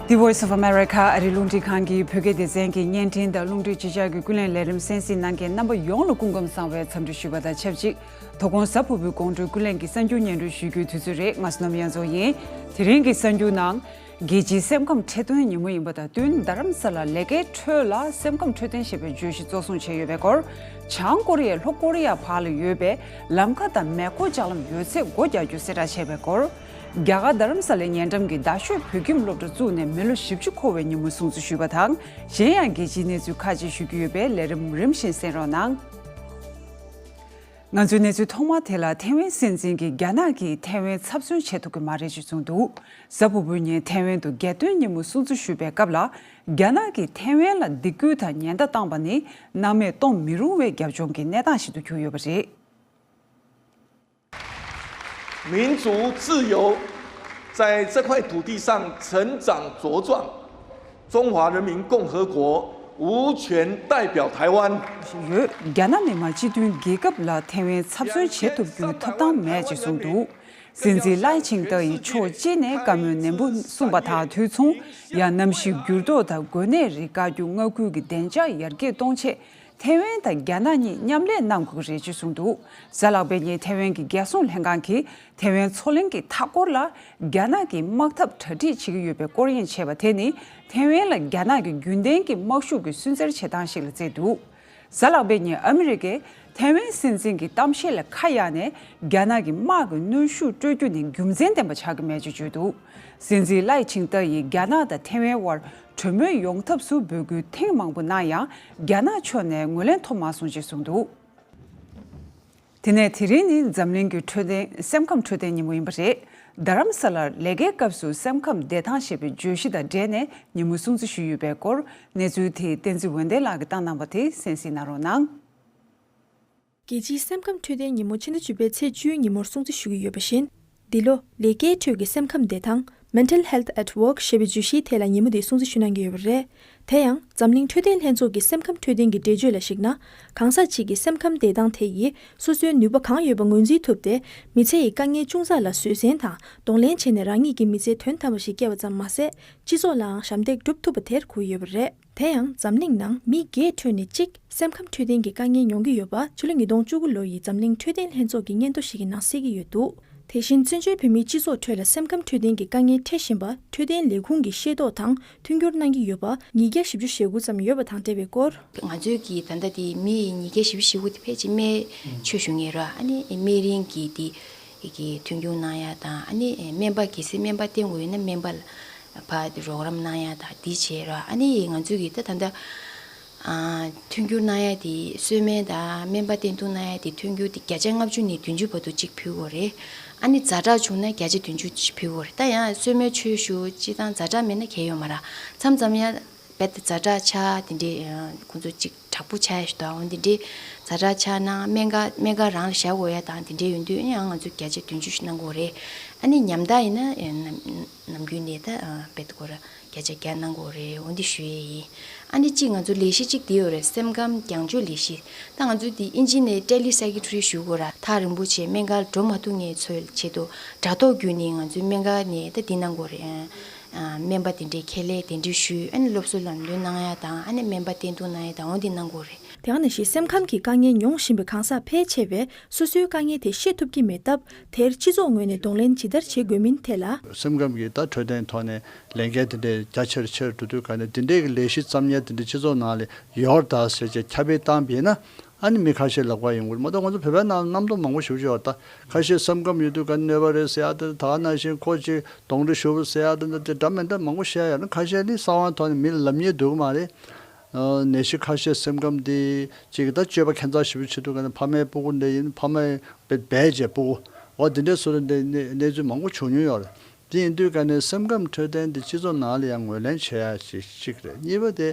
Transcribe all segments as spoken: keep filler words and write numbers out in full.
The Voice of America ཨ་རིའི་རླུང་འཕྲིན་ཁང་གི་བོད་སྐད་སྡེ་ཚན་གྱི་བརྙན་འཕྲིན་དང་རླུང་འཕྲིན་ཅིག་ཅར་གྱི་ཀུན་གླེང་ལས་རིམ་གསན་གཟིགས་གནང་མཁན་རྣམ་པ་ཡོངས་ལ་སྐུ་ཁམས་བཟང་བའི་འཚམས་འདྲི་ཞུས་པ་དང་ཆབས་ཅིག་དོ་དགོང་གཟའ་ཕུར་བུའི་དགོང་དྲོའི་ཀུན་གླེང་གི་གསར་འགྱུར་སྙན་སྒྲོན་ཞུ་རྒྱུའི་དུས་ཚོད་རེད། ང་བསོད་ནམས་དབྱངས་འཛོམས་ཡིན། དེ་རིང་གི་གསར་འགྱུར་ནང་། རྒྱལ་སྤྱིའི་སེམས་ཁམས་འཕྲོད་བསྟེན་ཉིན་མོ་ཡིན་པ་དང་བསྟུན། རྡ་རམ་ས་ལར་ལས་ཀའི་ཁྲོད་ལ་སེམས་ཁམས་འཕྲོད་བསྟེན་ཞེས་པའི་བརྗོད་གཞི་གཙོ་བཟུང་བྱས་ཡོད་པའི་སྐོར། བྱང་ཀོ་རི་ཡས་ལྷོ་ཀོ་རི་ཡ་བར་ལ་ཡོད་པའི་ལམ་ཁ་དང་མེ་འཁོར་ལྕགས་ལམ་ཡོད་ཚད་སྒོ་རྒྱག་རྒྱུ་གསལ་བསྒྲགས་བྱས་པའི་སྐོར། རྒྱ་གར་རྡ་རམ་ས་ལའི་ཉེ་འགྲམ་གྱི་རྡ་ཤོད་བོད་ཁྱིམ་སློབ་གྲྭ་བཙུགས་ནས་མི་ལོ་བཞི་བཅུ་འཁོར་བའི་ཉིན་མོ་སྲུང་བརྩི་ཞུས་པ་དང་། གཞན་ཡང་རྒྱལ་སྤྱིའི་གནས་ཚུལ་ཁག་ཅིག་ཞུ་རྒྱུ་ཡོད་པས་ལས་རིམ་རིམ་བཞིན་གསན་རོགས་གནང་། ང་ཚོའི་གནས་ཚུལ་ཐོག་མ་དེ་ལ་ཐའེ་ཝན་སྲིད་འཛིན་གྱིས་རྒྱ་ནག་གིས་ཐའེ་ཝན་ཚབ་མཚོན་བྱེད་ཐུབ་ཀྱི་མ་རེད་ཅེས་གསུངས་འདུག་གཟའ་ཕུར་བུའི་ཉིན་ཐའེ་ཝན་དུ་རྒྱལ་སྟོན་ཉིན་མོ་སྲུང་བརྩི་ཞུས་པའི་སྐབས་ལ། རྒྱ་ནག་གིས་ཐའེ་ཝན་ལ་སྡིགས་སྐུལ་དང་ཉེན་བརྡ་བཏང་པ་ནི་སྣང་མེད་གཏོང་མི་རུང་བའི་རྒྱབ་ལྗོངས་ཀྱི་གནས་སྟངས་ཤིག་ཏུ་གྱུར་ཡོད་པ་རེད། 民主自由在这块土地上成长茁壮，中华人民共和国无权代表台湾。 ཡོད། རྒྱ་ནག་མི་དམངས་སྤྱི་མཐུན་རྒྱལ་ཁབ་ལ་ཐའེ་ཝན་ཚབ་མཚོན་བྱེད་ཐུབ་རྒྱུའི་ཐོབ་ཐང་མེད་ཅེས་གསུངས་འདུག་སྲིད་འཛིན་ལའེ་ཆིང་ཏེ་ཡིས་ཕྱོགས་གཅིག་ནས་བཀའ་མོལ་ནན་པོ་གསུངས་པ་དང་དུས་མཚུངས། ཡང་གནམ་གཤིས་འགྱུར་ལྡོག་དང་འགོས་ནད་རིགས་བཀག་རྒྱུ། མངའ་ཁུལ་གྱི་བདེ་འཇགས་ཡར་རྒྱས་གཏོང་ཆེད། ཐའེ་ཝན་དང་རྒྱ་ནག་གཉིས་མཉམ་ལས་གནང་དགོས་ཀྱི་རེད་ཅེས་གསུངས་འདུག་གཟའ་ལྷག་པའི་ཉིན་ཐའེ་ཝན་གྱི་རྒྱལ་སྲུང་ལྷན་ཁང་གིས་ཐའེ་ཝན་མཚོ་གླིང་གི་མཐའ་སྐོར་ལ་རྒྱ་ནག་གིས་དམག་འཐབ་གྲ་སྒྲིག་བྱེད་ཀྱི་ཡོད་པའི་སྐོར་གཡེང་བྱས་པ་དེ་ནི་ཐའེ་ཝན་ལ་རྒྱ་ནག་གི་རྒྱུན་ལྡན་གྱི་དམག་ཤུགས་ཀྱི་སུན་གཙེར་བྱེད་སྟངས་ཤིག་ལ་བརྩིས་འདུག་གཟའ་ལྷག་པའི་ཉིན་ཨ་མི་རི་ཀས་ཐའེ་ཝན་སྲིད་འཛིན་གྱི་གཏམ་བཤད་ལ་ཁ་གཡར་ནས་རྒྱ་ནག་གི་དམག་གི་གནོན་ཤུགས་སྤྲོད་རྒྱུ་ནི་རྒྱུ་མཚན་ལྡན་པ་ཆགས་ཀྱི་མེད་ཅེས་བརྗོད་འདུག་སྲིད་འཛིན་ལའེ་ཆིང་ཏེ་ཡིས་རྒྱ་ནག་དང་ཐའེ་ཝན་དབར་གྲོས་མོལ་ཡོང་ཐབས་སུ་འབོད་སྐུལ་ཐེངས་མང་པོ་གནང་ཡང་རྒྱ་ནག་ཕྱོགས་ནས་ངོས་ལེན་ཐོབ་མ་སོང་ཅེས་གསུངས་འདུག་དེ་ནས་དེ་རིང་ནི་འཛམ་གླིང་གི་འཕྲོད་བསྟེན་སེམས་ཁམས་འཕྲོད་བསྟེན་ཉིན་མོ་ཡིན་པ་རེད། རྡ་རམ་ས་ལར་ལས་ཀའི་སྐབས་སུ་སེམས་ཁམས་བདེ་ཐང་ཞེས་པའི་བརྗོད་གཞི་དང་འབྲེལ་ནས་ཉིན་མོ་སྲུང་བརྩི་ཞུས་ཡོད་པའི་སྐོར། གནས་ཚུལ་དེ་བསྟན་འཛིན་འོད་ལྡན་ལགས་ཀྱིས་བཏང་གནང་བ་དེ་གསན་གཟིགས་གནང་རོགས་གནང་། རྒྱལ་སྤྱིའི་སེམས་ཁམས་འཕྲོད་བསྟེན་ཉིན་མོ་ཕྱི་ཟླ་བཅུ་པའི་ཚེས་བཅུའི་ཉིན་མོར་སྲུང་བརྩི་ཞུ་གི་ཡོད་པ་བཞིན། འདི་ལོ་ལས་ཀའི་ཁྲོད་ཀྱི་སེམས་ཁམས་བདེ་ཐང་Mental Health at Work ཞེས་པའི་བརྗོད་གཞིའི་ཐད་ལ་ཉིན་མོ་འདི་སྲུང་བརྩི་ཞུ་གནང་གི་ཡོད་པ་རེད། དེ་ཡང་འཛམ་གླིང་འཕྲོད་བསྟེན་ལྷན་ཚོགས་ཀྱི་སེམས་ཁམས་འཕྲོད་བསྟེན་གྱི་འགྲེལ་བརྗོད་ལ་གཞིགས་ན། གང་ཟག་གཅིག་གི་སེམས་ཁམས་བདེ་ཐང་དེ་ཡིས་སོ་སོའི་ནུས་པ་གང་ཡོད་པ་ངོས་འཛིན་ཐུབ་སྟེ། མི་ཚེ་ཡི་དཀའ་ངལ་ཅུང་ཟད་ལ་བཟོད་བསྲན་དང་གདོང་ལེན་བྱས་ནས་རང་ཉིད་ཀྱི་མི་ཚེར་དོན་དམ་པ་ཞིག་སྐྱེལ་བ་ཙམ་མ་ཟད། སྤྱི་ཚོགས་ལའང་ཞབས་འདེགས་སྒྲུབ་ཐུབ་པ་དེར་གོ་ཡོད་པ་རེད། དེ་ཡང་འཛམ་གླིང་ནང་མི་བརྒྱད་ཁྲོད་ནས་གཅིག་སེམས་ཁམས་འཕྲོད་བསྟེན་གྱི་དཀའ་ངལ་མྱོང་གི་ཡོད་པ་ཕྱི་ལོ་ཉིས་སྟོང་བཅུ་དགུ་ལོ་ཡི་འཛམ་གླིང་འཕྲོད་བསྟེན་ལྷན་ཚོགས་ཀྱི་སྙན་ཐོ་ཞིག་གི་ནང་གསལ་གྱི་ཡོད་འདུག་དེ་བཞིན་བཙན་བྱོལ་བོད་མིའི་སྤྱི་ཚོགས་ཁྲོད་ལ་སེམས་ཁམས་འཕྲོད་བསྟེན་གྱི་དཀའ་ངལ་འཕྲད་བཞིན་པ་འཕྲོད་བསྟེན་ལས་ཁུངས་ཀྱིས་ཤེས་རྟོགས་དང་མཐུན་འགྱུར་གནང་གི་ཡོད་པ་ཉིས་བརྒྱ་བཞི་བཅུ་ཞེ་དགུ་ཙམ་ཡོད་པ་དང་འབྲེལ་བའི་སྐོར། ང་ཚོས་ཀྱིས་ད་ལྟ་དེ་མི་ཉིས་བརྒྱ་བཞི་བཅུ་ཞེ་དགུ་དེ་ཕལ་ཆེར་སྨན་བཅོས་ཞུ་མཁན་ར་ཨ་ནི་སྨན་རིན་གྱི་དེ་གི་མཐུན་འགྱུར་གནང་ཡ་དང་ཨ་ནི་སྨན་པ་གལ་སྲིད་སྨན་པ་བསྟེན་དགོས་ཡོད་ན་སྨན་པ་ལ་ཕར་དེ་རོགས་རམ་གནང་ཡ་དང་དེ་བྱས་ར་ཨ་ནི་ང་ཚོས་ཀྱིས་ད་ད་ལྟ། མཐུན་འགྱུར་གནང་ཡ་དེ་གསོལ་སྨན་དང་སྨན་པ་བསྟེན་གཏུག་གནང་ཡ་དེ་མཐུན་འགྱུར་དེ་བརྒྱ་ཆ་ལྔ་བཅུ་ནས་བདུན་ཅུ་བར་དུ་གཅིག་ཕུལ་དགོས་རེད། ཨ་ནི་ཛ་དྲག་བྱུང་ན་བརྒྱ་ཆ་བདུན་ཅུ་ཕུལ་དགོས་རེད། ད་ཡང་གསོལ་སྨན་མཆོད་ཞུ་སྤྱི་བཏང་ཛ་དྲག་མེད་ན་གལ་ཡོད་མ་རེད། མཚམས་མཚམས་ཡང་རྦད་དེ་ཛ་དྲག་ཆགས་དེ་འདྲས་ཁོང་ཚོ་གཅིག་དྲག་པོ་ཆགས་ཡ་ཞིག་འདུག་འོན་ཏེ་འདྲས་ཛ་དྲག་ཆགས་ན་སྨན་ཁང་སྨན་ཁང་རང་ལ་བཞག་དགོས་ཡ་དང་དེ་འདྲས་ཡོང་དུས་ཡང་ང་ཚོས་བརྒྱ་ཆ་བདུན་ཅུ་ཞིག་གནང་དགོས་རེད། ཨ་ནི་ཉམ་ཐག་ཡིན་ན་ནམ་རྒྱུན་ནས་ད་རྦད་དེ་ཁོ་ར། བརྒྱ་ཆ་བརྒྱ་གནང་དགོས་རེད། འོ་འདི་ཞུ་ཡས་ཡིན། ཨ་ནི་གཅིག་ང་ཚོ་ལས་གཞི་གཅིག་འདི་ཡོད་རེད། སེམས་ཁམས་རྒྱང་སྐྱོད་ལས་གཞི། ད་ང་ཚོ་འདི་ཨིན་ཇི་ནས་ཏེ་ལི་སའི་ཀི་ཊི་རི་ཞུ་དགོས་ར་ཐག་རིང་པོ་བྱས་སྨན་ཁང་འགྲོ་མ་ཐུབ་མཁན་ཚོའི་ཆེད་དུ་དྲ་ཐོག་བརྒྱུད་ནས་ང་ཚོའི་སྨན་ཁང་ནས་ད་འདི་གནང་དགོས་རེད། ཨ་སྨན་པ་དེ་འདྲའི་ཁས་ལེན་དེ་འདྲའི་ཞུས་ཨ་ནི་སློབ་གསོ་ལམ་སྟོན་གནང་ཡ་དང་ཨ་ནི་སྨན་པ་བསྟེན་གཏུག་གནང་ཡ་དང་འོ་འདི་གནང་དགོས་རེད། དེ་ག་ནང་བཞིན་སེམས་ཁམས་ཀྱི་དཀའ་ངལ་མྱོང་བཞིན་པའི་གང་ཟག་ཕལ་ཆེ་བས་སོ་སོའི་དཀའ་ངལ་དེ་ཤེས་ཐུབ་ཀྱི་མེད་སྟབས། དེར་སྤྱི་ཚོགས་ངོས་ནས་གདོང་ལེན་ཇི་ལྟར་བྱེད་དགོས་མིན་ཐད་ལ། སེམས་ཁམས་ཀྱི་ད་འཕྲོད་བསྟེན་ཐོག་ནས་ལས་འགན་དེ་འདྲའི་རྒྱ་ཆེར་ཆེར་འགྲོ་དུས་ག་ནས་དེ་འདྲའི་གི་ལས་གཞི་བརྩམས་ཉེན་དེ་འདྲའི་སྤྱི་ཚོགས་ནང་ལ་ཡོད་ད་ཟེར་བྱས་ཁྱབ་སྤེལ་བཏང་པས་ན་ཨ་ནི་མི་ཁ་ཤས་ལབ་པ་ཡོང་གི་རེད་མ་གཏོགས་ང་ཚོ་བོད་པའི་ནང་རྣམ་རྟོག་མང་པོ་ཞེ་པོ་ཅིག་ཡོད་ད། ཁ་ཤས་སེམས་ཁམས་ཡོད་དུས་ག་ནས་གནོད་པ་རེད་ཟེར་ཡ་དེ་ད་ག་ནང་བཞིན་ཁོ་ཅིག་གདོན་འདྲེ་ཞུགས་ཟེར་ཡ་དེ་འདྲ་དེ་འདྲ་མི་འདྲ་མང་པོ་བཤད་ཡོད་ན་ཁ་ཤས་ནི་གསང་བ་ཐོག་ནས་མི་ལ་ལབ་ཉེན་འདུག་གི་མ་རེད། ནད་གཞི་ཁ་ཤས་སེམས་ཁམས་འདི་གཅིག་གི་ད་སྤྱོད་པ་ཁྱད་མཚར་ཞེ་པོ་བྱེད་དུས་ག་ནས་ཕ་མའི་སྤུ་གུ་འདི་ཡིན་ཕ་མའི་བེད་བེད་བྱས་སྤུ་གུ་འོ་འདི་འདྲའི་བཟོ་འདྲ་འདི་གནས་ཚུལ་མང་པོ་བྱུང་མྱོང་ཡོད་རེད། དེ་ཡིན་དུས་ག་ནས་སེམས་ཁམས་འཕྲོད་བསྟེན་འདི་སྤྱི་ཚོགས་ནང་ལ་ཡང་ངོས་ལེན་བྱེད་ཡ་ཞིག་གཅིག་རེད། གཉིས་པ་དེ་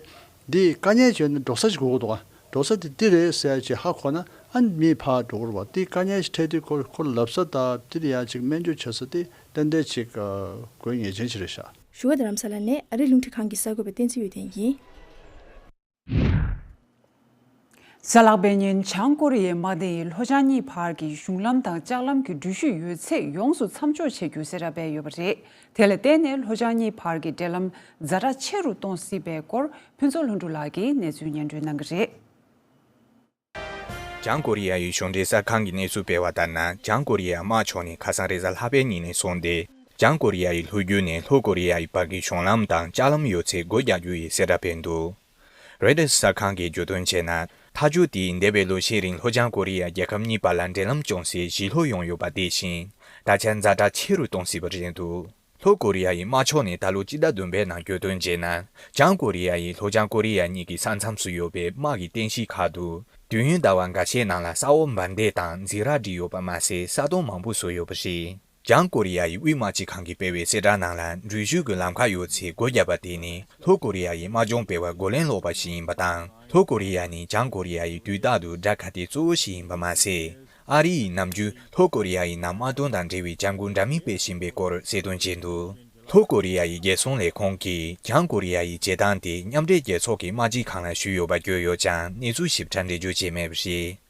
འདི་དཀའ་ངལ་བྱུང་ན་འགྲོ་ས་ཞིག་དགོས་ཀྱི་འདུག་ག་འགྲོ་ས་དེ་འདི་རེད་ཟེར་ཡ་ཅིག་ཧ་གོ་ན་ཨ་ནི་མི་ཕར་འགྲོ་གི་རེད་བ། དེ་དཀའ་ངལ་ཞིག་འཕྲད་དུས་ཁོ་ཁོ་ལ་ལབ་ས་དང་དེ་ལ་ཡ་ཅིག་སྨན་བཅོས་བྱེད་ས་དེ་ཏན་ཏན་ཅིག་དགོས་ངེས་ཅན་ཞིག་རེད་ཤག་བཞུགས་སྒར་རྡ་རམ་ས་ལ་ནས་ཨ་རིའི་རླུང་འཕྲིན་ཁང་གི་གསར་འགོད་པ་བསྟན་འཛིན་འོད་ལྡན་ཡིན། གཟའ་ལྷག་པའི་ཉིན་བྱང་ཀོ་རི་ཡའི་དམག་སྡེ་ཡིས་ལྷོ་བྱང་གཉིས་བར་གྱི་གཞུང་ལམ་དང་ལྕགས་ལམ་གྱི་འགྲུལ་བཞུད་ཡོད་ཚད་ཡོངས་སུ་མཚམས་འཇོག་བྱེད་རྒྱུའི་གསལ་བསྒྲགས་སྤེལ་ཡོད་པ་རེད། དེ་ལ་བརྟེན་ནས་ལྷོ་བྱང་གཉིས་བར་གྱི་འབྲེལ་ལམ་ཛ་དྲག་ཆེ་རུ་གཏོང་སྲིད་པའི་སྐོར་ཕུན་ཚོགས་ལྷུན་གྲུབ་ལགས་ཀྱིས་གནས་ཚུལ་སྙན་སྒྲོན་གནང་གི་རེད། བྱང་ཀོ་རི་ཡ་ཡི་གཞུང་འབྲེལ་གསར་ཁང་གིས་གནས་ཚུལ་སྤེལ་བ་ལྟར་ན། བྱང་ཀོ་རི་ཡ་དམག་ཕྱོགས་ནས་ཁ་སང་རེས་གཟའ་ལྷག་པའི་ཉིན་ནས་བཟུང་སྟེ། བྱང་ཀོ་རི་ཡ་ཡི་ལྷོ་རྒྱུད་ནས་ལྷོ་ཀོ་རི་ཡ་ཡི་བར་གྱི་གཞུང་ལམ་དང་ལྕགས་ལམ་ཡོད་ཚད་སྒོ་རྒྱག་རྒྱུ་ཡི་གསལ་བསྒྲགས་སྤེལ་འདུག་རོའི་ཊར་གསར་ཁང་གིས་བརྗོད་དོན་བྱས་ན། མཐའ་སྐྱོར་དེས་འདས་པའི་ལོ་ཤས་རིང་ལྷོ་བྱང་ཀོ་རི་ཡ་རྒྱལ་ཁབ་གཉིས་བར་ལ་འབྲེལ་ལམ་སྐྱོང་སའི་ཞི་ལྷོད་ཡོང་ཡོད་པ་དེ་བཞིན། ད་ཆ་ཛ་དྲག་ཆེ་རུ་གཏོང་སྲིད་པ་རེད་འདུག་ལྷོ་ཀོ་རི་ཡ་ཡི་དམག་ཕྱོགས་ནས་ད་ལོ་སྤྱི་ཟླ་བདུན་པའི་ནང་བརྗོད་དོན་བྱས་ན། བྱང་ཀོ་རི་ཡ་ཡིས་ལྷོ་བྱང་ཀོ་རི་ཡ་གཉིས་ཀྱི་ས་མཚམས་སུ་ཡོད་པའི་དམག་གི་རྟེན་གཞི་ཁག་ཏུ། དུས་ཡུན་ཟླ་བ་འགའ་ཤས་ནང་ལ་ས་འོག་འབར་མདེལ་དང་འཛིང་རགས་བསྒྲིགས་ཡོད་པ་མ་ཟད། ས་དོང་མང་པོ་བཟོས་ཡོད་པ་རེད། བྱང་ཀོ་རི་ཡ་ཡི་དབུས་དམག་སྤྱི་ཁང་གིས་སྤེལ་བའི་གསལ་བསྒྲགས་ནང་ལ། འགྲུལ་བཞུད་ཀྱི་ལམ་ཁ་ཡོད་ཚད་སྒོ་བརྒྱབ་པ་དེ་ནི་ལྷོ་ཀོ་རི་ཡ་ཡི་དམག་སྦྱོང་སྤེལ་བར་རྒོལ་ལན་སློག་པ་ཞིག་ཡིན་པ་དང་། ལྷོ་ཀོ་རི་ཡ་ནི་བྱང་ཀོ་རི་ཡ་ཡི་དུས་རྟག་ཏུ་དགྲ་ཁ་གཏད་གཙོ་བོ་ཞིག་ཡིན་པ་མ་ཟད། ཨ་རི་ཡིས་ནམ་རྒྱུན་ལྷོ་ཀོ་རི་ཡ་ཡི་ནང་དམག་དོན་དང་འབྲེལ་བའི་བྱ་འགུལ་འདྲ་མིན་སྤེལ་བཞིན་པའི་སྐོར་གསལ་སྟོན་བྱས་འདུག་ལྷོ་ཀོ་རི་ཡ་ཡི་རྒྱལ་སྲུང་ལས་ཁུངས་ཀྱིས། བྱང་ཀོ་རི་ཡ་ཡི་བྱེད་སྟངས་དེ་མཉམ་འབྲེལ་རྒྱལ་ཚོགས་ཀྱི་དམག་སྤྱི་ཁང་ལ་ཞུས་ཡོད་པ་བརྗོད་ཡོད་ཀྱང་། གནས་ཚུལ་ཞིབ་ཕྲ་འགྲེལ་བརྗོད་བྱས་མེད་པ་རེད།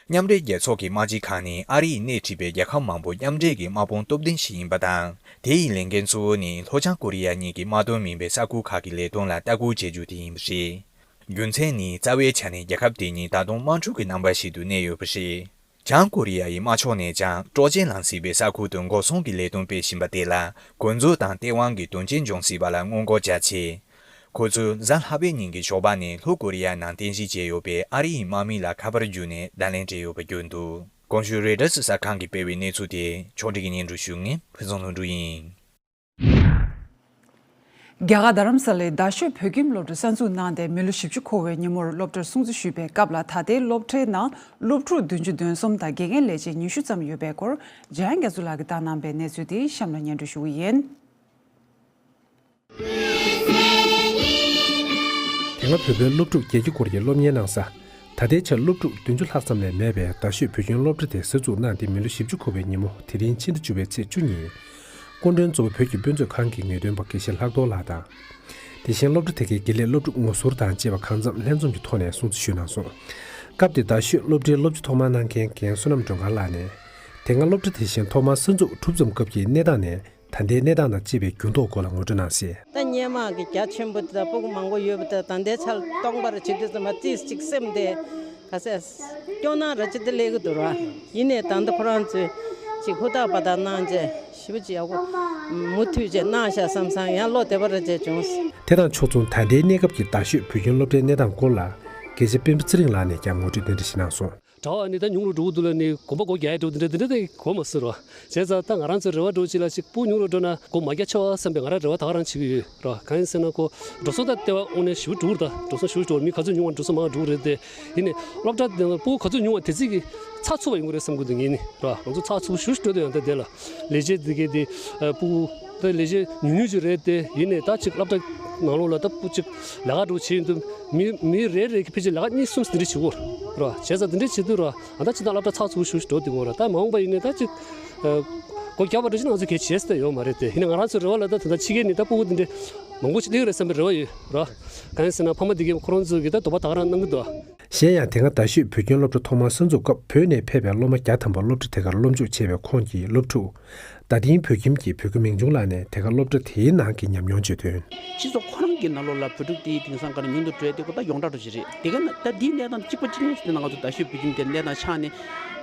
མཉམ་འབྲེལ་རྒྱལ་ཚོགས་ཀྱི་དམག་སྤྱི་ཁང་ནི་ཨ་རི་ཡིས་སྣེ་ཁྲིད་པའི་རྒྱལ་ཁབ་མང་པོ་མཉམ་འབྲེལ་གྱི་དམག་དཔུང་སྟོབས་ལྡན་ཞིག་ཡིན་པ་དང་། དེ་ཡི་ལས་འགན་གཙོ་བོ་ནི་ལྷོ་བྱང་ཀོ་རི་ཡ་གཉིས་ཀྱི་དམག་དོན་མིན་པའི་ས་ཁུལ་ཁག་གི་ལས་དོན་ལ་ལྟ་སྐུལ་བྱེད་རྒྱུ་དེ་ཡིན་པ་རེད། རྒྱུ་མཚན་ནི། རྩ་བའི་ཆ་ནས་རྒྱལ་ཁབ་དེ་གཉིས་ད་དུང་དམག་འཁྲུག་གི་རྣམ་པ་ཞིག་ཏུ་གནས་ཡོད་པ་རེད། བྱང་ཀོ་རི་ཡ་ཡི་དམག་ཕྱོགས་ནས་ཀྱང་། དཀྲོག་ཅན་ལངས་སྲིད་པའི་ས་ཁུལ་དུ་འགོག་སྲུང་གི་ལས་དོན་སྤེལ་བཞིན་པ་དེ་ལ། འགོ་འཛུགས་དང་སྟེས་དབང་གི་དོན་རྐྱེན་འབྱུང་སྲིད་པ་ལ་སྔོན་འགོག་བྱ་ཆེད། ཁོ་ཚོས་གཟའ་ལྷག་པའི་ཉིན་གྱི་ཞོགས་པ་ནས་ལྷོ་ཀོ་རི་ཡ་ནང་རྟེན་གཞི་བྱས་ཡོད་པའི་ཨ་རི་ཡི་དམག་མི་ལ་ཁ་པར་བརྒྱུད་ནས་བརྡ་ལན་སྤྲད་ཡོད་པ་བརྗོད་འདུག་གོང་ཞུས་རོའི་ཊར་གསར་ཁང་གིས་སྤེལ་བའི་གནས་ཚུལ་དེ་ཕྱོགས་སྒྲིག་གིས་སྙན་སྒྲོན་ཞུ་མཁན་ཕུན་ཚོགས་ལྷུན་གྲུབ་ཡིན། རྒྱ་གར་རྡ་རམ་ས་ལའི་རྡ་ཤོད་བོད་ཁྱིམ་སློབ་གྲྭ་གསར་འཛུགས་གནང་སྟེ་མི་ལོ་བཞི་བཅུ་འཁོར་བའི་ཉིན་མོར་སློབ་གྲྭར་སྲུང་བརྩི་ཞུས་པའི་སྐབས་ལ། ད་ལྟའི་སློབ་གྲྭའི་ནང་སློབ་ཕྲུག་བདུན་ཅུ་དོན་གསུམ་དང་དགེ་རྒན་ལས་བྱེད་ཉི་ཤུ་ཙམ་ཡོད་པའི་སྐོར་འཇམ་དབྱངས་རྒྱ་མཚོ་ལགས་ཀྱིས་བཏང་གནང་པའི་གནས་ཚུལ་དེ་གཤམ་ལ་སྙན་སྒྲོན་ཞུ་གི་ཡིན། དེ་སྔ་བོད་པའི་སློབ་ཕྲུག་བརྒྱད་ཅུ་སྐོར་གྱི་སློབ་གཉེར་གནང་ས། ད་ལྟའི་ཆར་སློབ་ཕྲུག་བདུན་ཅུ་ལྷག་ཙམ་ལས་མེད་པའི་རྡ་ཤོད་བོད་ཁྱིམ་སློབ་གྲྭ་དེ་གསར་འཛུགས་གནང་སྟེ་མི་ལོ་བཞི་བཅུ་འཁོར་བའི་ཉིན་མོ། དེ་རིང་ཕྱི་ཟླ་བཅུ་པའི་ཚེས་བཅུ་ཉིན། སྐུ་མགྲོན་གཙོ་བོ་བོད་ཀྱི་དཔེ་མཛོད་ཁང་གི་ངེས་སྟོན་པ་དགེ་བཤེས་ལྷག་རྡོར་ལགས་དང་། དེ་བཞིན་སློབ་གྲྭ་དེ་གའི་དགེ་ལས་སློབ་ཕྲུག་ངོ་ཟུར་དང་བཅས་པ་གང་འཚམ་ལྷན་འཛོམས་ཀྱི་ཐོག་ནས་སྲུང་བརྩི་ཞུས་གནང་སོང་། སྐབས་དེར་རྡ་ཤོད་སློབ་གྲྭའི་སློབ་སྤྱི་ཐོག་མར་གནང་མཁན་རྒན་བསོད་ནམས་སྒྲོལ་དཀར་ལགས་ནས། དེ་སྔ་སློབ་གྲྭ་དེ་བཞིན་ཐོག་མར་གསར་འཛུགས་གྲུབ་ཙམ་སྐབས་ཀྱི་གནས་སྟངས་ནས། ད་ལྟའི་གནས་སྟངས་དང་བཅས་པའི་འགྱུར་ལྡོག་སྐོར་ལ་ངོ་སྤྲོད་གནང་གཟིགས། ད་སྔོན་མ་གི་རྒྱ་ཆེན་པོ་དེ་དང་སྤུ་གུ་མང་པོ་ཡོད་པ་དེ་ད་ལྟའི་ཆར་སྟོང་པར་བྱེད་དུས་ཙམ་པ་ཏིས་ཅིག་སེམས་དེ་ག་ཚད་སྐྱོ་སྣང་ར་ཅིག་དེ་སླེབས་ཀྱི་འདུག་ར། ཡིན་ནའི་ད་ལྟ་ཁོ་རང་ཚོས་ཅིག་ཧུར་ཐག་པ་དང་གནང་བྱས་ཞེ་པོ་ཅིག་ཡག་པོ་མུ་མཐུད་བྱས་གནང་ཤག་བསམ་སང་ཡང་བློ་བདེ་པོ་ར་ཅིག་བྱུང་། དེ་དང་ཕྱོགས་མཚུངས་ད་ལྟའི་གནས་སྐབས་ཀྱི་རྡ་ཤོད་བོད་ཁྱིམ་སློབ་གྲྭའི་གནས་སྟངས་སྐོར་ལ་དགེ་བཤེས་སྤེན་པ་ཚེ་རིང་ལགས་ནས་ཀྱང་ངོ་སྤྲོད་འདི་འདྲ་ཞིག་གནང་སོང་། གྲྭ་བ་ནི་ད་ཉུང་རུ་འགྲོ་གི་འདུག་ལ་ནི་དགོན་པ་སྒོ་རྒྱག་ཡ་འགྲོ་འདི་འདྲ་འདི་འདྲ་དེ་གོ་མ་སོང་ར། བྱས་ཙང་ད་ང་རང་ཚོའི་རེ་བ་འགྲོ་ཅི་ལ་ཅིག་སྤུ་ཉུང་རུ་འགྲོ་ན་སྒོ་མ་རྒྱག་ཆོག་བསམ་པའི་ང་རང་རེ་བ་ད་ག་རང་བྱེད་ཀྱི་ཡོད་ར། གང་ཡིན་ཟེར་ན་ཁོ་འགྲོ་སོང་ད་ལྟེ་བ་དངོས་གནས་ཞེ་པོ་འགྲོ་གི་རེད། ད་འགྲོ་སོང་ཞེ་པོ་འགྲོ་མི་ག་ཚོད་ཉུང་བ་འགྲོ་སོང་མང་འགྲོ་གི་རེད་དེ། ཡིན་ནའི་སློབ་གྲྭ་དེ་ནང་སྤུ་གུ་ག་ཚོད་ཉུང་བ་དེ་ཚིག་གི་ཚགས་ཚུད་པ་ཡོང་གི་རེད་བསམ་གི་འདུག་ངས་ནི་ར། ང་ཚོ་ཚགས་ཚུད་པོ་ཞེ་པོ་འགྲོ་འདུག་ཡང་ད་དེ་ལ་ལས་བྱེད་དེ་གའི་དེ་སྤུ་གུ་ད་ལས་བྱེད་ཉུང་ཉུང་ཅིག་རེད་དེ། ཡིན་ནའི་ད་ཅིག་སློབ་གྲྭ་ནང་ལོགས་ལ་ད་སྤུ་གུ་ཅིག་ལས་ཀ་འགྲོ་བྱེད་ཡིན་དུས། མི་མི་རེ་རེ་གི་ཕལ་ཆེར་ལས་ཀ་གཉིས་གསུམ་ཟིན་རེ་བྱེད་དགོས་ར། བྱས་ཙང་དེ་འདྲ་བྱེད་དུས་ར། ཨ་ད་ཕྱི་ནང་སློབ་གྲྭ་ཚགས་ཚུད་པོ་ཞེ་པོ་ཞིག་འགྲོ་དེ་དགོས་ར། ད་མ་འོངས་པ་ཡིན་ནའི་ད་ཅིག་ཨ་སྒོ་རྒྱག་པ་འདྲ་ཅིག་ང་ཚོས་གལ་ཆེ་ས་ཡོད་མ་རེད་དེ། ཡིན་ནའི་ང་རང་ཚོའི་རེ་བ་ལ་ད་ད་ལྟ་ཕྱི་རྒྱལ་ནས་ད་སྤུ་གུ་དེ་འདྲ་མང་པོ་ཞིག་སླེབས་ཀྱི་རེད་བསམ་པའི་རེ་བ་ཡོད་ར། གང་ཡིན་ཟེར་ན་ཕ་མ་དེ་གས་ཁོ་རང་ཚོ་གིས་ད་དོགས་པ་ད་ག་རང་གནང་གི་འདུག་གཞན་ཡང་དེ་སྔ་རྡ་ཤོད་བོད་ཁྱིམ་སློབ་གྲྭ་ཐོག་མར་གསར་འཛུགས་སྐབས་བོད་ནས་ཕེབས་པའི་སློབ་མ་བརྒྱ་ཐམ་པ་སློབ་གྲྭ་དེ་གར་སློབ་འཇུག་བྱས་པའི་ཁོངས་ཀྱི་སློབ་ཕྲུག་རྡ་སྟེང་བོད་ཁྱིམ་གྱི་བོད་ཁུལ་མིང་ཆུང་ལགས་ནས་དེ་ག་སློབ་གྲྭ་དེའི་ནང་གི་ཉམས་མྱོང་བརྗོད་དོན། སྤྱི་ཚོགས་ཁོ་རང་གི་ནང་ལོགས་ལ་བོད་ཕྲུག་དེའི་དེང་སང་ག་ནས་ཉུང་དུ་འགྲོ་ཡ་དེ་ཁོ་ད་ཡོངས་གྲགས་འགྲོ་བཞིན་རེད། དེ་ག་ན་ད་འདིའི་གནས་སྟངས་གཅིག་པ་གཅིག་རྐྱང་ཞིག་དེ་ན་ང་ཚོ་རྡ་ཤོད་བོད་ཁྱིམ་དེ་གནས་སྟངས་ཆགས་ནས་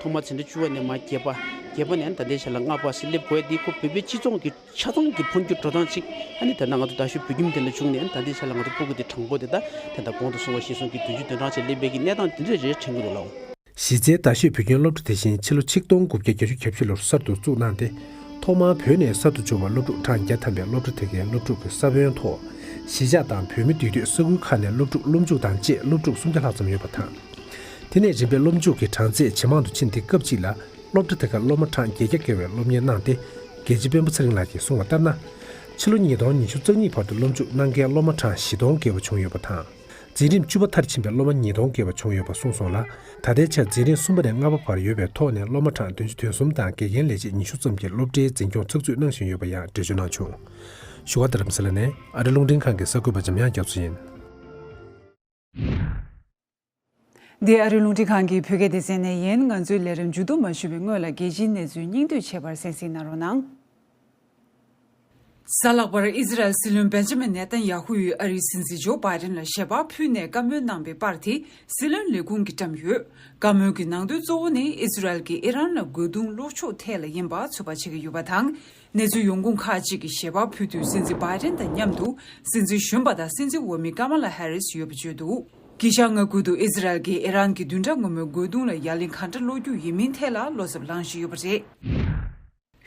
ཐོག་མ་འཛིན་གྲྭ་བཅུ་པ་ནས་མར་བརྒྱད་པ། བརྒྱད་པ་ནས་ད་ལྟའི་ཆ་ལ་ལྔ་པ་ཟེར་སླེབས་དགོས་ཡ་དེ་ཁོ་བོད་པའི་སྤྱི་ཚོགས་ཀྱི་ཆ་ཚང་གི་འཕོ་འགྱུར་འགྲོ་སྟངས་གཅིག་ཨ་ནི་ད་ལྟ་ང་ཚོ་རྡ་ཤོད་བོད་ཁྱིམ་དེ་འདྲ་བྱུང་ནས་ཨ་ནི་ད་ལྟའི་ཆ་ལ་ང་ཚོ་སྤུ་གུ་དེ་དྲང་པོ་དེ་ད་དེ་འདྲ་གོང་དུ་སོང་བ་ཞེས་གསུངས་ཀྱི་བདུན་ཅུ་དོན་གྲངས་ཅིག་སླེབས་པའི་གི་གནས་སྟངས་དེ་འདྲ་རེ་རེ་དྲན་གྱི་འདུག་ལགས། གཞི་རྩའི་རྡ་ཤོད་བོད་ཁྱིམ་སློབ་གྲྭ་དེ་བཞིན་ཕྱི་ལོ་ཆིག་སྟོང་དགུ་བརྒྱ་བརྒྱད་ཅུ་གྱ་བཞི་ལོར་གསར་དུ་བཙུགས་གནང་སྟེ། ཐོག་མར་བོད་ནས་གསར་དུ་འབྱོར་བ་སློབ་ཕྲུག་གྲངས་བརྒྱ་ཐམ་པས་སློབ་གྲྭ་དེ་གའི་སློབ་ཕྲུག་གི་ས་བོན་ཐོག་གཞིས་ཆགས་དང་བོད་མི་འདུས་སྡོད་ས་ཁུལ་ཁག་ནས་སློབ་ཕྲུག་སློབ་འཇུག་དང་བཅས་སློབ་ཕྲུག་སུམ་བརྒྱ་ལྷག་ཙམ་ཡོད་པ་དང་། དེ་ནས་རིམ་པས་སློབ་འཇུག་གི་གྲངས་ཚད་ཇེ་མང་དུ་ཕྱིན་ཏེ། སྐབས་གཅིག་ལ་སློབ་གྲྭ་དེ་གར་སློབ་མ་གྲངས་བརྒྱད་བརྒྱ་བརྒལ་བའི་སློབ་གཉེར་གནང་སྟེ། དགེ་བཤེས་སྤེན་པ་ཚེ་རིང་ལགས་ཀྱིས་གསུངས་པ་ལྟར་ན། ཕྱི་ལོ་ཉིས་སྟོང་ཉི་ཤུ་རྩ་གཉིས་བར་དུ་སློབ་འཇུག་གནང་མཁན་སློབ་མ་གྲངས་བཞི་སྟོང་བརྒལ་བ་བྱུང་ཡོད་པ་དང་། འཛིན་རིམ་བཅུ་པ་མཐར་ཕྱིན་པའི་སློབ་མ་ཉིས་སྟོང་བརྒལ་བ་བྱུང་ཡོད་པ་གསུངས་སོང་ལ། ད་ལྟའི་ཆར་འཛིན་རིམ་གསུམ་པ་ནས་ལྔ་པ་བར་ཡོད་པའི་ཐོག་ནས་སློབ་མ་གྲངས་བདུན་ཅུ་དོན་གསུམ་དང་དགེ་རྒན་ལས་བྱེད་ཉི་ཤུ་ཙམ་གྱིས་སློབ་གྲྭའི་འཛིན་སྐྱོང་ཚགས་ཚུད་གནང་བཞིན་ཡོད་པ་ཡང་འགྲེལ་བརྗོད་གནང་བྱུང་། བཞུགས་སྒར་རྡ་རམ་ས་ལ་ནས་ཨ་རི་རླུང་འཕྲིན་ཁང་གི་གསར་འགོད་པ་འཇམ་དབྱངས་རྒྱ་མཚོ་ཡིན། འདི་ཨ་རིའི་རླུང་འཕྲིན་ཁང་གི་བོད་སྐད་སྡེ་ཚན་ནས་ཡིན། ང་ཚོའི་ལས་རིམ་མཇུག་བསྡོམས་མ་ཞུས་པའི་སྔོན་ལ་རྒྱལ་སྤྱིའི་གནས་ཚུལ་སྙིང་བསྡུས་བྱས་པར་གསན་གཟིགས་གནང་རོགས་གནང་། གཟའ་ལྷག་པར་ཨི་ཟི་རལ་སྲིད་བློན་བེན་ཇ་མིན་ནེ་ཐན་ཡ་ཧུ་ཡིས་ཨ་རིའི་སྲིད་འཛིན་ཇོ་བྷའི་ཌེན་ལ་ཞལ་པར་ཕུལ་ནས་བཀའ་མོལ་གནང་པའི་པར་དེ་སྲིད་བློན་ལས་ཁུངས་ཀྱིས་བཀྲམས་ཡོད། བཀའ་མོལ་གྱི་ནང་དོན་གཙོ་བོ་ནི་ཨི་ཟི་རལ་གྱིས་ཨི་རན་ལ་རྒོལ་རྡུང་སློག་ཕྱོགས་ཐད་ལ་ཡིན་པ་ཚོད་དཔག་བྱེད་ཀྱི་ཡོད་པ་དང་། གནས་ཚུལ་ཡོང་ཁུངས་ཁག་ཅིག་གིས་ཞལ་པར་ཕུལ་དུས་སྲིད་འཛིན་བྷའི་ཌེན་དང་མཉམ་དུ་སྲིད་འཛིན་གཞོན་པ་དང་སྲིད་འཛིན་འོས་མི་ཀ་མ་ལ་ཧེ་རིས་ཡོད་པ་བརྗོད་འདུག་དཀྱིལ་ཤར་མངའ་ཁུལ་དུ་ཨི་ཟི་རལ་གྱིས་ཨི་རན་གྱི་བདུན་ཕྲག་སྔོན་མའི་རྒོལ་རྡུང་ལ་ཡ་ལན་ག་འདྲ་སློག་རྒྱུ་ཡིན་མིན་ཐད་ལ་བློ་འཚབ་ལངས་བཞིན་ཡོད་པ་རེད།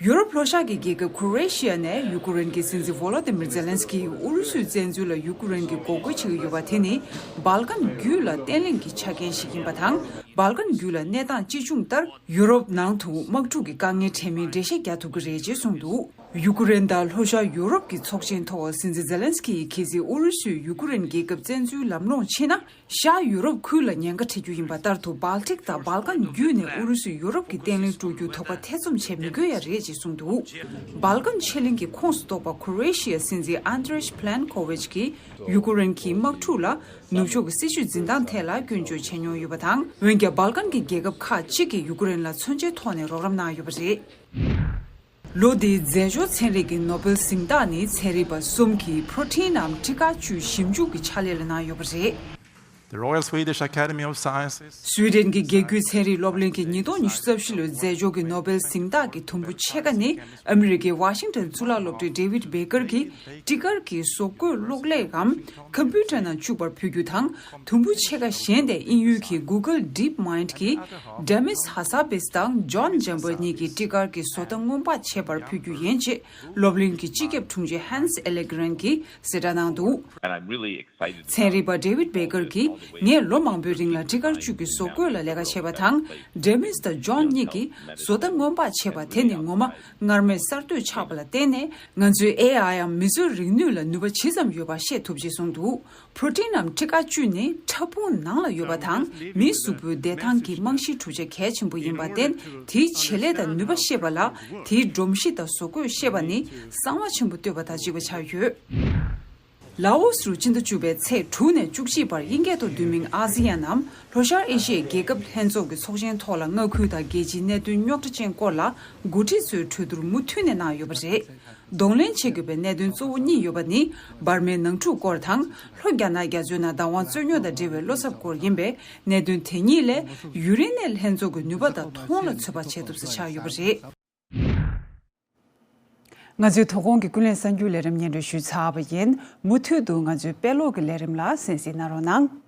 ཡུ་རོབ་ལྷོ་ཤར་གྱི་རྒྱལ་ཁབ་ཁོ་རེ་ཤི་ཡ་ནས་ཡུ་ཀེ་རེན་གྱི་སྲིད་འཛིན་ཝོ་ལོ་ཏི་མིར་ཛེ་ལན་སི་ཀིས་ཨུ་རུ་སུའི་བཙན་འཛུལ་ལ་ཡུ་ཀེ་རེན་གྱིས་འགོག་རྒོལ་བྱེད་ཀྱི་ཡོད་པ་དེ་ནི་སྦལ་ཀན་བརྒྱུད་ལ་བརྟན་ལྷིང་གི་ཆ་རྐྱེན་ཞིག་ཡིན་པ་དང་། སྦལ་ཀན་བརྒྱུད་ལ་གནས་སྟངས་ཅི་བྱུང་ལྟར་ཡུ་རོབ་ནང་དུ་དམག་འཁྲུག་གི་དཀའ་ངལ་འཕྲད་མིན་འགྲེལ་བཤད་རྒྱག་ཐུབ་ཀྱི་རེད་ཅེས་གསུངས་འདུག་ཡུ་ཀེ་རེན་དང་ལྷོ་ཤར་ཡུ་རོབ་ཀྱི་ཚོགས་ཆེན་ཐོག་སྲིད་འཛིན་ཛེ་ལན་སི་ཀིས་གལ་སྲིད་ཨུ་རུ་སུས་ཡུ་ཀེ་རེན་རྒྱལ་ཁབ་བཙན་འཛུལ་ལམ་ལྷོང་བྱས་ན། ཤར་ཡུ་རོབ་ཁུལ་ལ་ཉེན་ཁ་འཕྲད་རྒྱུ་ཡིན་པ་ལྟར་དུ། སྦལ་ཏིག་དང་སྦལ་ཀན་བརྒྱུད་ནས་ཨུ་རུ་སུས་ཡུ་རོབ་ཀྱི་བརྟན་ལྷིང་དཀྲུག་རྒྱུའི་དོགས་པ་ཐེ་ཚོམ་བྱེད་མི་དགོས་ཡ་རེད་ཅེས་གསུངས་འདུག་སྦལ་ཀན་ཆེ་གླིང་གི་ཁོངས་སུ་གཏོགས་པ་ཁོ་རེ་ཤི་ཡའི་སྲིད་འཛིན་ཨན་ཏྲེ་ཤི་པླན་ཀོ་ཝིཆ་གིས་ཡུ་ཀེ་རེན་གྱི་དམག་འཁྲུག་ལ་ནུབ་ཕྱོགས་ཀྱི་སྲིད་བྱུས་འཛིན་སྟངས་ཐད་ལ་སྐྱོན་བརྗོད་བྱས་མྱོང་ཡོད་པ་དང་། འོན་ཀྱང་སྦལ་ཀན་གྱི་རྒྱལ་ཁབ་ཁག་ཅིག་གིས་ཡུ་ཀེ་རེན་ལ་མཚོན་ཆའི་ཐོག་ནས་རོགས་རམ་གནང་ཡོད་པ་རེད། ལོ་འདིའི་རྫས་སྦྱོར་ཚན་རིག་གི་ནོ་བེལ་གཟེངས་རྟགས་ནི་ཚན་རིག་པ་གསུམ་གྱིས་པྲོ་ཊིན་ནམ་ཊི་ཀ་བཅུད་ཞིབ་འཇུག་གི་ཕྱག་ལས་ལ་གནང་ཡོད་པ་རེད། The Royal Swedish Academy of Sciences. སུའི་ཌེན་གྱི་རྒྱལ་རྒྱུད་ཚན་རིག་སློབ་གླིང་གིས་ཉིས་སྟོང་ཉི་ཤུ་རྩ་བཞི་ལོའི་རྫས་སྦྱོར་གྱི་ནོ་བེལ་གཟེངས་རྟགས་ཀྱི་དུམ་བུ་ཕྱེད་ཀ་ནི་ཨ་མི་རི་ཀའི་ཝ་ཤིང་ཊོན་གཙུག་ལག་སློབ་གྲྭའི་ཌེ་ཝིད་བྷེ་ཀར་གྱིས་ཊི་ཀར་གྱི་བཟོ་བཀོད་གློག་ཀླད་གམ་ཀམ་པུ་ཊར་ནང་བཅུག་པར་ཕུལ་རྒྱུ་དང་། དུམ་བུ་ཕྱེད་ཀ་གཞན་དེ་དབྱིན་ཡུལ་གྱི་Google DeepMind གྱིས་Demis Hassabis དང་John Chambers གཉིས་ཀྱིས་ཊི་ཀར་གྱི་བཟོ་ལྟ་སྔོན་དཔག་བྱེད་པར་ཕུལ་རྒྱུ་ཡིན་ཅེས་སློབ་གླིང་གི་སྤྱི་ཁྱབ་དྲུང་ཆེ་Hans Ellegren གྱིས་གསལ་བསྒྲགས་གནང་འདུག And I'm really excited about ཚན་རིག་པ་David Baker གྱིས། ངས་ལོ་མང་པོའི་རིང་ལ་ཊི་ཀར་བཅུད་ཀྱི་བཟོ་བཀོད་ལ་ལས་ཀ་བྱས་པ་དང་། Demis དང་John གཉིས་ཀྱིས་བཟོ་ལྟ་སྔོན་དཔག་བྱས་པ་དེ་ནི་ངོ་མ་སྔར་མེད་གསར་གཏོད་ཆགས་པ་ལ་བརྟེན་ནས། ང་ཚོའི་ཨེ་ཨའི་འམ་མིད་བཟོས་རིག་ནུས་ལ་ནུས་པ་ཇི་ཙམ་ཡོད་པ་ཤེས་ཐུབ་ཅེས་གསུངས་འདུག་པྲོ་ཊིན་ནམ་ཊི་ཀ་བཅུད་ནི་ཕྲ་ཕུང་ནང་ལ་ཡོད་པ་དང་། མིའི་གཟུགས་པོའི་བདེ་ཐང་གི་རྨང་གཞིའི་གྲུབ་ཆ་གལ་ཆེན་པོ་ཡིན་པར་བརྟེན། དེའི་བྱེད་ལས་དང་ནུས་པ་ཤེས་པ་ལ། དེའི་སྒྲོམ་གཞི་དང་བཟོ་བཀོད་ཤེས་པ་ནི་གསང་བ་ཆེན་པོ་བཏོད་པ་དང་གཅིག་པ་ཆགས་ཡོད། ལའོ་སུ་རུ་སྤྱི་ཟླ་བཅུ་པའི་ཚེས་དྲུག་ནས་བཅུ་གཅིག་བར་དབྱིན་སྐད་ཐོག་བསྡུས་མིང་ཨ་སི་ཡན་ནམ་ལྷོ་ཤར་ཨེ་ཤི་ཡའི་རྒྱལ་ཁབ་ལྷན་ཚོགས་ཀྱི་ཚོགས་ཆེན་ཐོག་ལ་མངའ་ཁུལ་དང་རྒྱལ་སྤྱིའི་གནད་དོན་རྙོག་དྲ་ཅན་སྐོར་ལ་འགོ་ཁྲིད་ཚོའི་གྲོས་བསྡུར་མུ་མཐུད་ནས་གནང་ཡོད་པ་རེད། གདོང་ལེན་བྱེད་དགོས་པའི་གནད་དོན་གཙོ་བོ་གཉིས་ཡོད་པ་ནི། འབར་མའི་ནང་འཁྲུག་སྐོར་དང་། ལྷོ་རྒྱ་ནག་རྒྱ་མཚོའི་ནང་བདག་དབང་རྩོད་རྙོག་དང་འབྲེལ་བའི་བློ་འཚབ་སྐོར་ཡིན་པས། གནད་དོན་དེ་གཉིས་ལས་ཡུ་རེ་ནི་ལྷན་ཚོགས་ཀྱི་ནུས་པ་དང་མཐོང་ལ་ཚོད་དཔག་བྱེད་ཐུབ་ས་ཆགས་ཡོད་པ་རེད། ང་ཚོའི་དོ་དགོང་གི་ཀུན་གླེང་གསར་འགྱུར་ལས་རིམ་སྙན་སྒྲོན་ཞུས་ཚར་བ་ཡིན། མུ་མཐུད་དུ་ང་ཚོའི་དཔེ་ཀློག་གི་ལས་རིམ་ལ་གསན་གཟིགས་གནང་རོགས་གནང་།